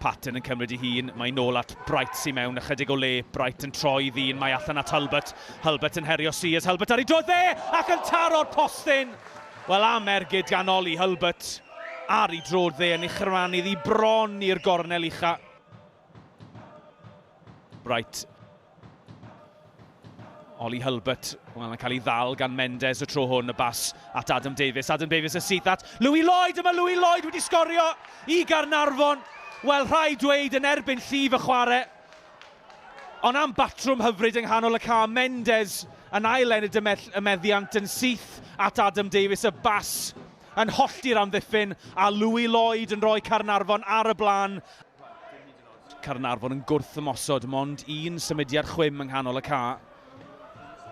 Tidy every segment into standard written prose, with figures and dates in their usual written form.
Patton yn cymryd ei hun, mae nôl at Bright sy'n mewn ychydig o le, Bright yn troi ddyn, mae allan at Hulbert, Hulbert yn herio Sears, Hulbert ar ei droed dde ac yn taro'r postyn! Wel am ergyd gan Ollie Hulbert ar ei droed dde yn uchranu iddi bron i'r gornel ucha. Bright. Ollie Hulbert, wel, yn cael ei ddal gan Mendes y tro hwn, y bas at Adam Davies. Adam Davies y syth at Louis Lloyd, a mae Louis Lloyd wedi sgorio i Gaernarfon. Wel, rhaid dweud yn erbyn llif y chwarae. Ond am batrwm hyfryd yng nghanol y ca, Mendes yn ail enid y, y meddiant yn syth at Adam Davies, y bas yn hollti'r amddiffyn, a Louis Lloyd yn rhoi Caernarfon ar y blaen. Caernarfon yn gwrth-ymosod, mond un symudiad chwim yng nghanol y ca.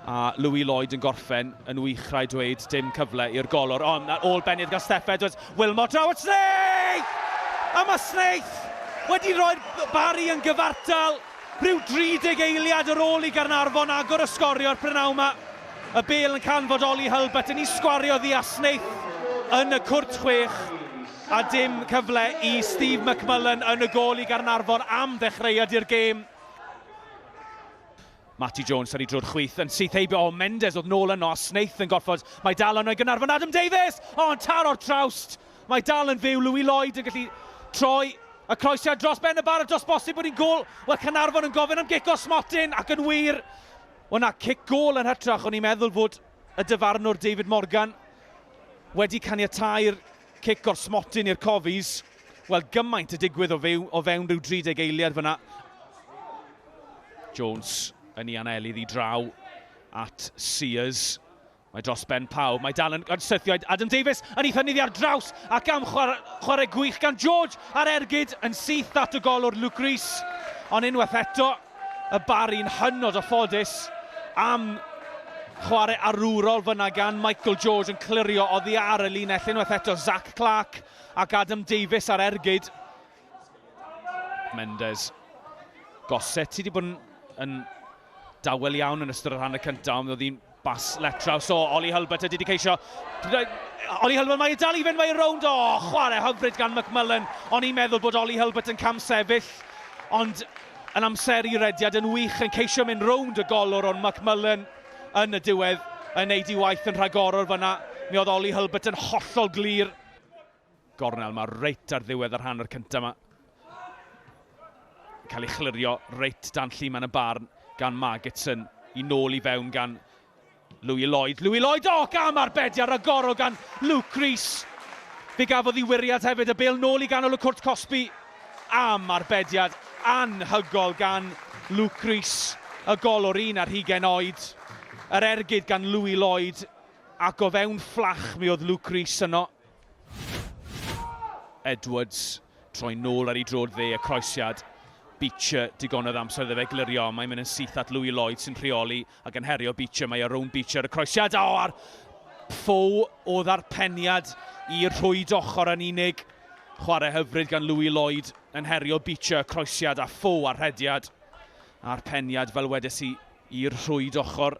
A Louis Lloyd yn gorffen yn wych, rhaid dweud, dim cyfle i'r golwr. Ond ôl beniad gan Steff Edwards, Wilmot draw at Snaith! A mae Snaith wedi rhoi'r Barri yn gyfartal rhyw 30 eiliad ar ôl i Gaernarfon agor y sgorio ar prynawn yma. Y bêl yn canfod Ollie Hulbert yn ei sgwario ddi a Snaith yn y cwrt chwech. A dim cyfle i Steve McMullen yn y gôl i Gaernarfon am ddechreuad i'r gêm. Matty Jones ar ei drwy'r chwith yn syth heibio. O, Mendes oedd nôl yno a Snaith yn gorfod. Mae dal yno i Gaernarfon. Adam Davies! O, yn taro'r trawst. Mae dal yn fyw. Louis Lloyd yn gallu troi y croesiad dros ben y bar a dros bosib bod hi'n gôl. Wel, Caernarfon yn gofyn am gic o smotyn ac yn wir. Wel na, cic gôl yn hytrach. O'n i'n meddwl fod y dyfarnwr David Morgan wedi caniatáu'r Cic o'r smotyn i'r Cofis. Wel, gymaint y digwydd o, fyw, o fewn rhyw 30 eiliad fyna. Jones yn ei anelu ddi draw at Sears. Mae dros ben pawb. Mae dal yn, yn syrthio Adam Davies yn ei thynnu ddi ar draws ac am chwarae, chwarae gwych gan George ar ergyd yn syth at y golwr Luke Rees. Ond unwaith eto, Y Barri'n hynod o ffodus am chwarae arwrol fyna gan Michael George yn clirio oddi ar y linell unwaith eto Zach Clark ac Adam Davies ar ergyd. Mendes. Gossett sydd wedi bod yn, yn dawel iawn yn ystod yr hanner cyntaf, ond oedd hi'n bas letraws o Ollie Hulbert ydy wedi ceisio. Ollie Hulbert, mae e dal i fynd, mae e rownd. O, chwarae hyfryd gan McMullen. O'n i'n meddwl bod Ollie Hulbert yn camsefyll, ond yn amseru rediad yn wych, yn ceisio mynd rownd y golwr, ond McMullen yn y diwedd yn neud i waith yn rhagorol fyna. Mi oedd Ollie Hulbert yn hollol glir. Gornel mae reit ar ddiwedd yr hanner cyntaf yma. Cael ei chlirio reit dan lluman y barn gan Margetson i nôl i fewn gan Louis Lloyd. Louis Lloyd, o, oh, gam arbediad ragorol gan Luke Rees. Fe gafodd ei wiriad hefyd, y bêl nôl i ganol y cwrt cosbi. Am arbediad anhygol gan Luke Rees, y golwr un ar hugain oed. Yr ergyd gan Louis Lloyd, ac o fewn fflach mi oedd Luke Rees yno. Edwards troi nôl ar ei droed dde, y croesiad. Beecher, digonodd amser iddo fe glirio, mae'n mynd yn syth at Louis Lloyd sy'n rheoli ac yn herio Beecher, mae ar rownd Beecher, y croesiad, o, a'r ffo oedd ar peniad i'r rhwyd ochr yn unig. Chwarae hyfryd gan Louis Lloyd yn herio Beecher, croesiad a ffo ar rhediad. A'r peniad, fel wedes i, i'r rhwyd ochr.